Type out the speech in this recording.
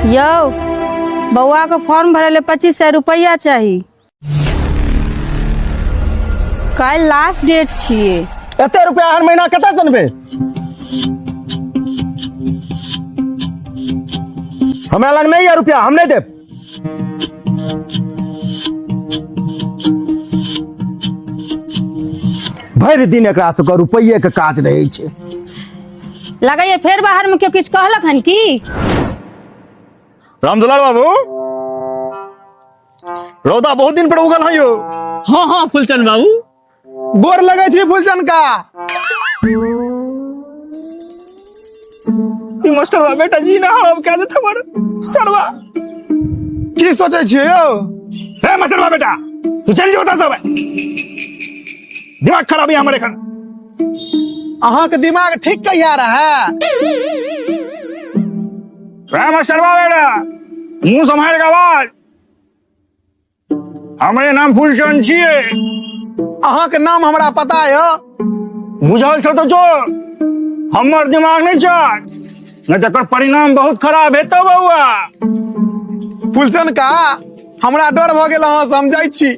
यौ, बौआ के फॉर्म भरे ले 2500 रुपया चाही। काल्हि लास्ट डेट छियै। एते रुपया हर महीना कतऽ से अनबै? हमरा लग नहीं है रुपया, हम नहीं देब। भरि दिन एकरा सबके रुपैये के काज रहै छै। लगैया फेर बाहर में केओ किछु कहलक हन की? रामदुलाल बाबू, रौदा बहुत दिन पर उगल है यो। हाँ हाँ, फूलचंद बाबू। गोर लगे छी फूलचंद का। ई मास्टरवा बेटा जी ना हराम कह देत हमर सरवा। की सोचे छियै यौ? हे मास्टरवा बेटा, तू चल जो सब, दिमाग खराब है हमर एखन। अहाँके दिमाग ठीक कहिया रहे? रे मास्टरवा बेटा, मुंह सम्हार के आवाज। हमरे नाम फूलचंद छियै। अहाँके नाम हमरा पता यऽ। बुझल छौ तो जो, हमर दिमाग नहीं चल, नहीं तो एकर परिणाम बहुत खराब हेतौ बौआ। फूलचंद का, हमरा डर भऽ गेल अहाँ से, हम जाइ छी।